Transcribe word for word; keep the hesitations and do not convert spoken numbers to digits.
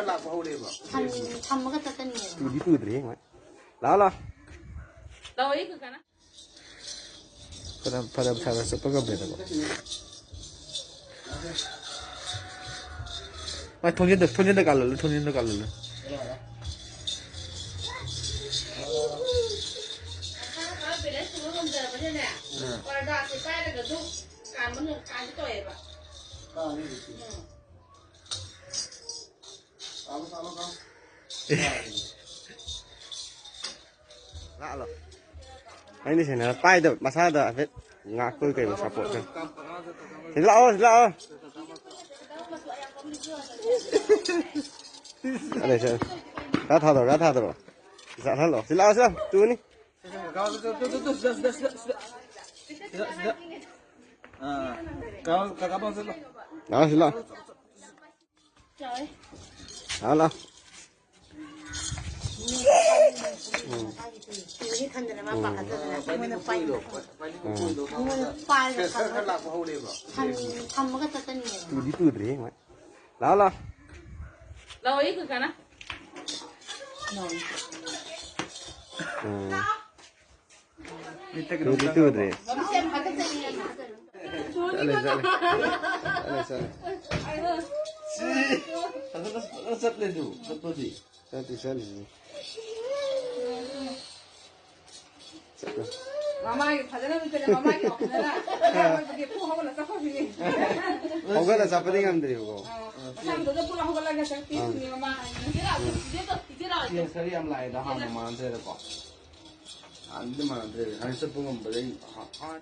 ꯂꯥꯛꯄ ꯍꯧꯔꯦꯕ꯫ ꯊꯝ-, ꯊꯝꯃꯒ ꯆꯠꯀꯅꯤꯌꯦ꯫ ꯇꯨꯗꯤ ꯇꯨꯗ꯭ꯔꯤ, ꯌꯦꯡꯉꯣ꯫ ꯂꯥꯛꯑꯣ, ꯂꯥꯛꯑꯣ꯫ ꯂꯥꯛꯑꯣ, ꯑꯩ ꯀꯀꯥꯅ꯫ ꯐꯅ, ꯐꯅ ꯁꯥꯟꯅ ꯆꯠꯄ ꯉꯝꯗꯦꯗꯀꯣ꯫ ꯃꯥ ꯊꯣꯡꯖꯤꯟꯗ, ꯊꯣꯡꯖꯤꯟꯗ ꯀꯥꯜꯂꯜꯂꯨ, ꯊꯣꯡꯖꯤꯟꯗ ꯀꯥꯜꯂꯜꯂꯨ꯫ ꯄꯔꯗꯥꯁꯦ ꯄꯥꯏꯔꯒꯁꯨ ꯀꯥꯟꯕ ꯉꯝ-, ꯀꯥꯟꯕ ꯇꯧꯋꯦꯕ꯫ ꯎꯝ꯫ ꯂꯥꯛꯑꯣ꯫ ꯑꯩꯅ ꯁꯦꯟꯅꯔ ꯄꯥꯏꯗꯕ, ꯃꯁꯥꯗ ꯍꯥꯏꯐꯦꯠ ꯉꯥꯛꯄꯣꯏ ꯀꯩꯕꯣꯏ ꯁꯞꯄꯣꯔꯠ ꯈꯔ꯫ ꯁꯤ ꯂꯥꯛꯑꯣ, ꯁꯤ ꯂꯥꯛꯑꯣ꯫ ꯆꯠꯂꯦ, ꯆꯠꯂꯦ꯫ ꯈꯔ ꯊꯥꯗꯣꯔꯛꯑꯣ, ꯈꯔ ꯊꯥꯗꯣꯔꯛꯑꯣ꯫ ꯆꯠꯍꯜꯂꯣ꯫ ꯁꯤ ꯂꯥꯛꯑꯣ, ꯁꯤ ꯂꯥꯛꯑꯣ꯫ ꯇꯨꯅꯤ꯫ ꯁꯤꯗ, ꯁꯤꯗ, ꯁꯤꯗ, ꯁꯤꯗ, ꯁꯤꯗ꯫ ꯁꯤꯗ, ꯁꯤꯗ꯫ ꯑꯥ꯫ ꯀꯀꯥ, ꯀꯀꯥ ꯄꯥꯎ ꯆꯠꯂꯣ꯫ ꯂꯥꯛꯑꯣ, ꯁꯤ ꯂꯥꯛꯑꯣ꯫ ꯆꯥꯎꯋꯦ꯫ ꯂꯥꯛꯑꯣ, ꯂꯥꯛꯑꯣ꯫ ꯎꯝ꯫ ꯇꯨꯒꯤ ꯈꯟꯗꯅ ꯃꯥ ꯎꯝ꯫ ꯄꯥꯈꯠꯇꯗꯅ ꯑꯩꯉꯣꯟꯗ ꯄꯥꯏ-, ꯎꯝ꯫ ꯑꯩꯉꯣꯟꯗ ꯄꯥꯏꯔꯒ ꯈꯔ, ꯈꯔ ꯊꯝꯃꯣ꯫ ꯂꯥꯛꯄ ꯍꯧꯔꯦꯕ꯫ ꯊꯝ-, ꯊꯝꯃꯒ ꯆꯠꯀꯅꯤꯌꯦ꯫ ꯇꯨꯗꯤ ꯇꯨꯗ꯭ꯔꯤ, ꯃꯣꯏ꯫ ꯂꯥꯛꯑꯣ, ꯂꯥꯛꯑꯣ꯫ ꯂꯥꯛꯑꯣ, ꯑꯩ ꯀꯀꯥꯅ꯫ ꯎꯝ꯫ ꯇꯨꯗꯤ ꯇꯨꯗ꯭ꯔꯤ꯫ ꯆꯠꯂꯦ, ꯆꯠꯂꯦ꯫ ꯆꯠꯂꯦ, ꯆꯠꯂꯦ꯫ ꯁꯤ, ꯐꯖꯅ, ꯐꯖꯅ ꯆꯠꯂꯦ ꯑꯗꯨ, ꯆꯠꯄꯗꯤ꯫ ꯆꯠꯇꯤ ꯆꯠꯂꯤꯁꯤꯗꯤ꯫ ꯆꯠꯂꯦ꯫ ꯃꯃꯥꯒꯤ ꯐꯖꯅ ꯅꯠꯇꯅ ꯃꯃꯥꯒꯤ ꯐꯖꯅ ꯑꯣꯏꯕꯒꯤ ꯄꯨꯡ ꯍꯧꯒꯠꯂ ꯆꯠꯈ꯭ꯔꯕꯅꯤ꯫ ꯍꯧꯒꯠꯂ ꯆꯠꯄꯗꯤ ꯉꯝꯗ꯭ꯔꯤꯕꯀꯣ꯫ ꯑꯥ, ꯑꯁꯥꯡꯕꯗꯣ ꯄꯨꯔꯥ ꯍꯧꯒꯠꯂꯒ ꯆꯠꯄꯤꯔꯤꯅꯤ ꯃꯃꯥ꯫ ꯏꯆꯦ ꯂꯥꯛꯑꯣ, ꯏꯆꯦ ꯇꯧ-, ꯏꯆꯦ ꯂꯥꯛꯑꯣ, ꯏꯆꯦ꯫ ꯁꯦ, ꯁꯔꯤ ꯌꯥꯝ ꯂꯥꯛꯑꯦꯗ, ꯍꯥꯟꯅ ꯃꯥꯟꯅꯗ꯭ꯔꯦꯗꯀꯣ꯫ ꯍꯥꯟꯅꯗꯤ ꯃꯥꯟꯅꯗ꯭ꯔꯦ꯫ ꯍꯥꯟꯅ ꯆꯠꯄ ꯉꯝꯕꯗꯩ ꯍꯥ-, ꯍꯥꯟꯅ